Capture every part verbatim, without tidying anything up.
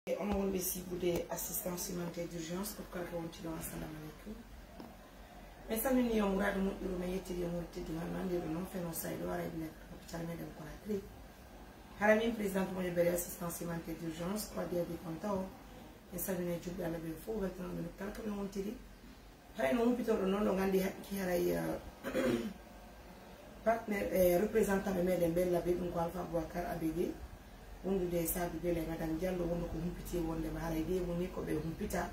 E onon wonɓe siibude assistance humanitaire d'urgence, ko kala ko wonti ɗon, assalamu aleykum. Men salmini yo muraadu moƴƴuru, men yettiri yo muraadu teddu, hano anndirɗon non feno sayɗo ara e nder hôpital meɗen Conakry. Hara min présidente mo yeɓɓere assistance humanitaire d'urgence, ko addi addi kon tawo. Men salmini julɓe Allah ɓe fof, weltanooɓe nokku kala ko ɓe wontiri. Haray no humpitoɗon non, ɗon anndi haqqi haray, eh, partenaire, eh, représentant ɓe meɗen ɓen labbe, ɗum ko Alpha Boubacar Abégué, wondude e Sadou Bella e Madame Diallo, wonno ko humpiti e wondema haray ɗe woni ko ɓe humpita.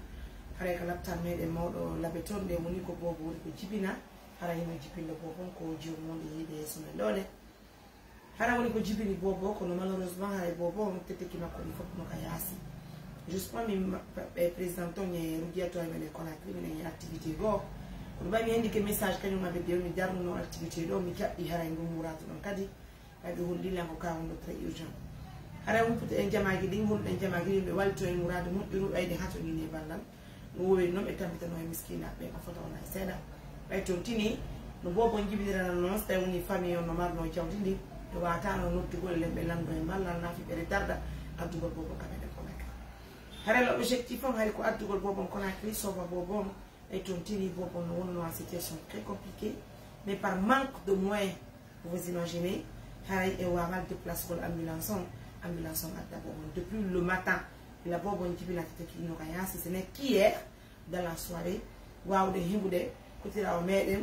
Haray ka laptal meɗen mawɗo labbe toon, ɗe woni ko boobo woni ko jibina, haray hino jibinɗo boobo on ko joomum wonde yiide yeeso men ɗoole. Hara woni ko jibini boobo, kono malheureusement haray boobo on tetteki makko ɗin fof no ka yaasi. Justement min ma-, ɓe président on e Rugiya to e men e Conakry, minen e activité goo. Kono ɓay mi hendike message kañum aɓe de mi darnuno activité ɗo, mi jaɓɓi haray ngun muraadu ɗon kadi. Ɓay ɓe holli lan ko ka wonɗo très urgent. Haray humpito en jamaaji ɗin, holɗen jamaaji ɗin ɓe wallito e muraadu moƴƴuru ɓayde hatonini e ballal. No woowiri non, ɓe tampitanoo e miskinaaɓe ɓen, a fota wona e seeɗa. Ɓay tontini, no boobo on jibinirana non, so tawi woni famille on no marnoo jawdi ndin, ɓe waataano noddugol len, ɓe lanndoo e ballal, naa fiɓɓere darɗa, addugol boobo on ka meɗen Conakry. Haray l'objectif on hari ko addugol boobo on Conakry, sooba boobo on, ɓay tontini boobo on no wonunoo en situation très compliquée, mais par manque de moyens, vous vous imaginez, haray e waawaali déplacegol ambulance on, ambulance on adda boobo on. Depuis le matin, ila boobo on jibinata teki no ka yaasi, ce n'est qu'hier, dans la soirée, waawuɗen heɓude kotiraawo meɗen,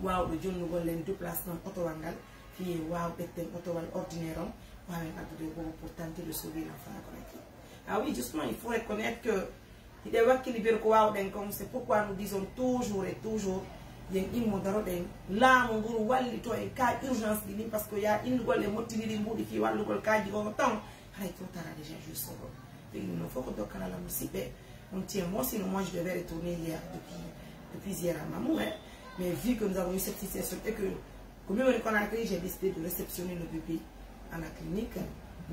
waawuɗo jonnugol en déplacement otowal ngal, fii waaw ƴetten otowal ordinaire on, waawen addude boobo pour tenter de sauver l'enfant à Conakry. Ah oui, justement, il faut reconnaître que hiɗen wakkili ɓe ko waawuɗen kon, c'est pourquoi nous disons toujours et toujours, yen immo daroɗen, laamu nguru wallito en ka urgence ɗi ɗin, parce que yaa innugol e mottiniiɗi mbuuɗi fii wallugol kaaji goo ton, haray trop tard déjà, je sauve. Tigi ɗum ɗon fof ko dokkal Alla, musiɓɓe. On tient, moi, sinon, moi, je devais retourner hier, depuis, depuis hier à Mamou, hein. Mais vu que nous avons eu cette situation et que, ko min woni Conakry, j'ai décidé de réceptionner le bébé à la clinique.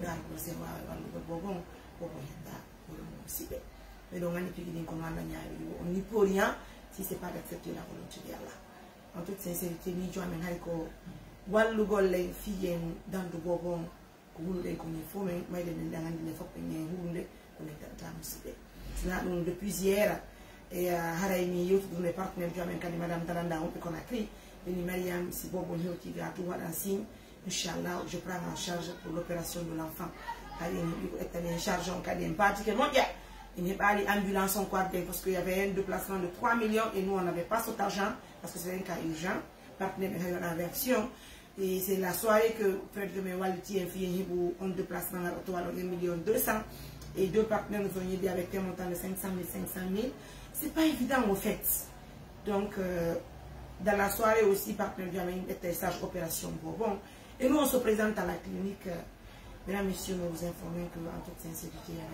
Ngar ko se waawi wallugol boobo on, boobo hedda, woni mo musiɓɓe. Mais donc, anndi tigi ɗin ko no Alla ñaawiri, on n'y peut rien, si c'est pas d'accepter la volonté de Allah. En toute sincérité, miijo amen hari ko wallugol en fii en dandu boobo on, ko wuluɗen kon en fof men, mayde men ɗan anndi nde fof men en hulunde, ko men gaɗata musiɓɓe. Sinaa ɗum, depuis hier, e, ah, haray mi yewtidunde e partenaire jo amen kadi, Madame Dalanda, wonɓe Conakry. Ɓe ni, Mariam, si boobo on hewti ga, tout waɗan signe, inchallah, je prends en charge pour l'opération de l'enfant. Hari en heɓi ko ƴettani en charge on kadi, en paatike moƴƴa. En heɓaali ambulance on ko adden, parce que y avait un déplacement de trois millions et nous, on n'avait pas cet argent, parce que c'est un cas urgent. Partenaire ɓen hay waɗa réaction. Et c'est la soirée que frère Jomé walliti en fii en heɓu on déplacement ngal otowal on un million deux cents. Et deux partenaires nous ont aidés avec un montant de cinq cent mille, cinq cent mille. C'est pas évident au fait. Donc, euh, dans la soirée aussi, partenaire Jomé ƴetta e charge opération boobo. Et nous, on se présente à la clinique. Euh, mesdames, messieurs, nous vous informons que, en toute sincérité, il y a,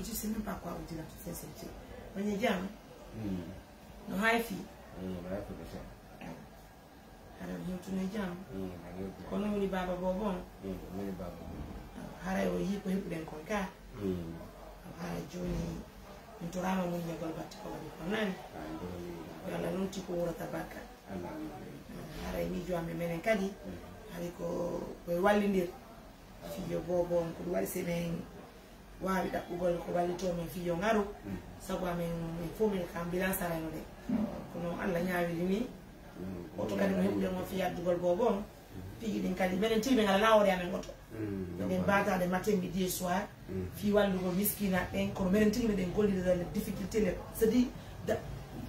je sais même pas quoi vous dire en toute sincérité. On est bien, hein? Mm. No hay fii. Mm, no hay fii, sir. Haray o hewtuno e jam. Mm, a hewtuno. Kono woni baaba boobo on? Mm, woni baaba boobo. Haray o yii ko heɓuɗen kon ka. Mm. Haray jooni min toraama muññagol batte ko waɗi kon nani. Ah, jooni. Yo Allah non tigi ko wurata barka. Allah. Mm, haray miijo amen menen kadi. Mm. Haray ko, ko e wallindir. Fiyo boobo on, ko ɗum waɗi si men waawi ɗaɓɓugol ko wallitoo men fii yo ngaru. Mm. Sabu amen, men fof men ka ambulance arayno ɗen. Mm. Kono Allah ñaawiri ni, mm, oto kadi mo heɓuɗen on fii addugol boobo on. Mm. Piiji ɗin kadi, menen tigi men alaa hoore amen oto. Mm. Minen baataade matin, midi e soir, mm, fii wallugol miskiinaaɓe ɓen, kono menen tigi meɗen gollida dans les difficultés, les, c'est-à-dire, da-,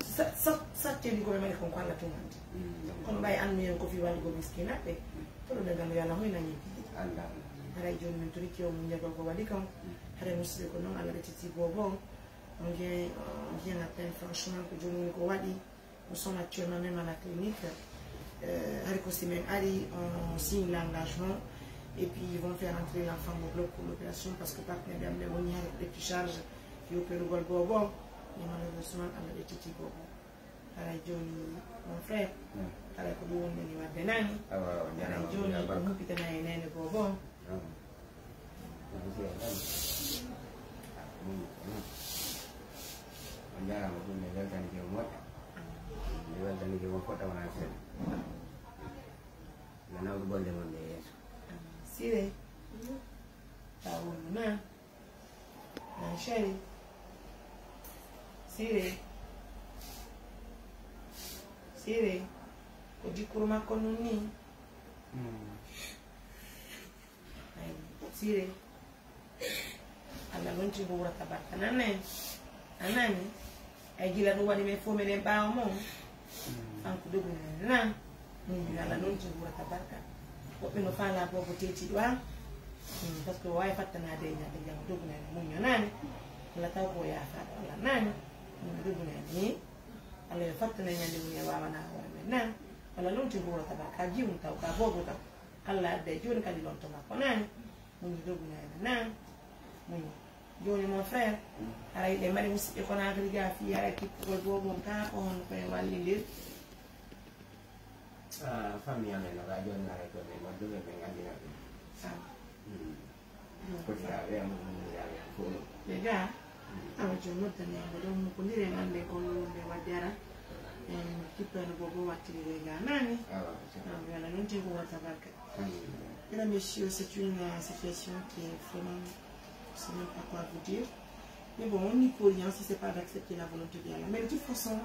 sa-, sa-, satteendi ko ɓe mari kon ko Allah tun anndi. Mm. Kono ɓay annuyen ko fii wallugol miskiinaaɓe ɓen. Mm. Kono ɓe nganndo yo Allah hoynan en piiji ɗin. Allah. Haray jooni min torike on muññagol ko waɗi kon. Mm. Haray musiɗɓe ko non Allah ɓe titi boobo on. On vient, on vient à peine franchement ko jooni woni ko waɗi. Nous sommes actuellement même à la clinique. Euh, hari ko si men ari, on signe l'engagement. Et puis ils vont faire entrer l'enfant au bloc pour l'opération parce que partenaire ɓe am ɓe woni hari ɓe ƴetti charge yo opérugol boobo on. Mais malheureusement Allah ɓe titi boobo. Haray jooni, mon frère, mm, haray ko ɗum woni wadde nani. Awa, awa, haray jooni ko humpitana e neene boobo on. Mm. Mm. On jaaraama ɗum, mi weltanike on moƴƴa. Mi weltanike on foɗɗa wonaa seeɗa. Yo nawru golle mon ɗe yeeso. Siré. Taw Na, na chéri. Siré. Siré. Ko jikkuru makko nun ni. Ay, Siré. Alla lonti ko wurata barka. Nan ne? A nani? Ay, gila ɗum waɗi men fof meɗen ɓaawo mo. Kanko dogu men na. Min Alla lonti ko wurata barka. Woɓɓe no faala boobo teeti ɗo an. Parce que o waawi fattanaade e ñande jam dogu men muñño nani. Alla taw ko yaafa Alla nani. Min dogu men ni. Alla yo fattana ñande muñño waawana hoore men nani. Alla lonti ko wurata barka. Jiwum taw ka boobo kam. Alla adda e jooni kadi lonto makko nani. Muñi dogu nani nani. Muñi. Jooni mon frère. Haray ɗe mari musidɓe ko naatiri ga fii haray kippugol boobo on kaa ko honno koye wallindir. Ah, famille amen no ga jooni haray ko ɓe nodduɓe ɓe nganndina ɗum. Ah. Mm. Kotiraaɓe am, muñiraaɓe am fof. Ɓe ga. Awa jooni noddani en mo ɗon mo ko ndire ngannde ko nde waddara. En kippano boobo wattiri ɓe ga nani. Awa. Awa wala noon tengo wata barka. Mesdames, messieurs, c'est une euh, situation qui est vraiment, je sais même pas quoi vous dire. Mais bon, on n'y peut rien si c'est pas d'accepter la volonté de Allah. Mais de toute façon,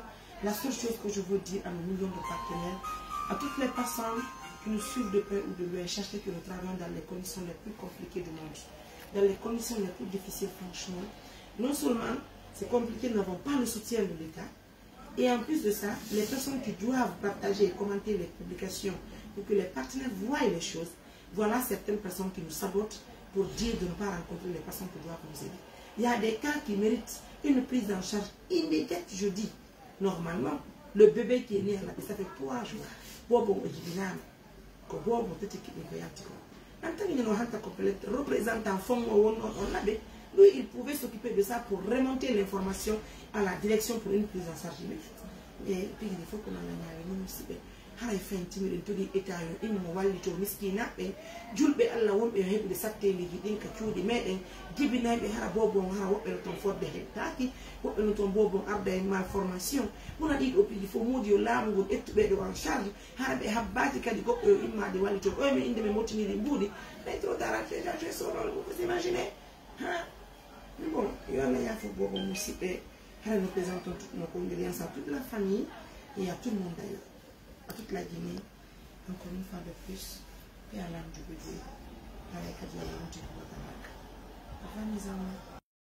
la seule chose que je veux dire à nos millions de partenaires, à toutes les personnes qui nous suivent de près ou de loin, sachez que nous travaillons dans les conditions les plus compliquées du monde. Dans les conditions les plus difficiles, franchement. Non seulement c'est compliqué, nous n'avons pas le soutien de l'État, et en plus de ça, les personnes qui doivent partager et commenter les publications pour que les partenaires voient les choses, voilà certaines personnes qui nous sabotent pour dire de ne pas rencontrer les personnes qui doivent nous aider. Il y a des cas qui méritent une prise en charge immédiate, je dis. Normalement, le bébé qui est né à la ça fait trois jours. Boobo o jibinaama. Ko boobo tati kiɗi ko yalti ko. An tawi no hanta ko pellet représentant fon o wonno on laɓe. Lui, il pouvait s'occuper de ça pour remonter l'information à la direction pour une prise en charge immédiate. E pigiri fof ko non la ñaawi non musidɓe. Haray fenti miɗen togii état yo immo wallito miskinaɓe julɓe Allah wonɓe yo heɓude satteeliji ɗin ka cuuɗi meɗen jibinayɓe hara boobo on hara woɓɓe no ton fodde hettaaki woɓɓe no ton boobo on arda e malformation. Mona ɗiɗo piiji fof moodi yo laamu ngun ƴettu ɓeɗo en charge. Hara ɓe habbaaki kadi goɗɗo yo immaade wallitoo. Ɗo e men innde ɓe mottiniri mbuuɗi. Mais trop tard, déjà, tu es sur le vous imaginez. Ha? Mais bon, yo Allah yaafo boobo musidɓe. Hara nous présentons toutes nos condoléances à toute la famille et à tout le monde d'ailleurs. À toute la Guinée. Encore une fois de plus, paix à l'âme du bébé. Haray kadi yo Allah wontin ko wata barka. Papa, mes amours.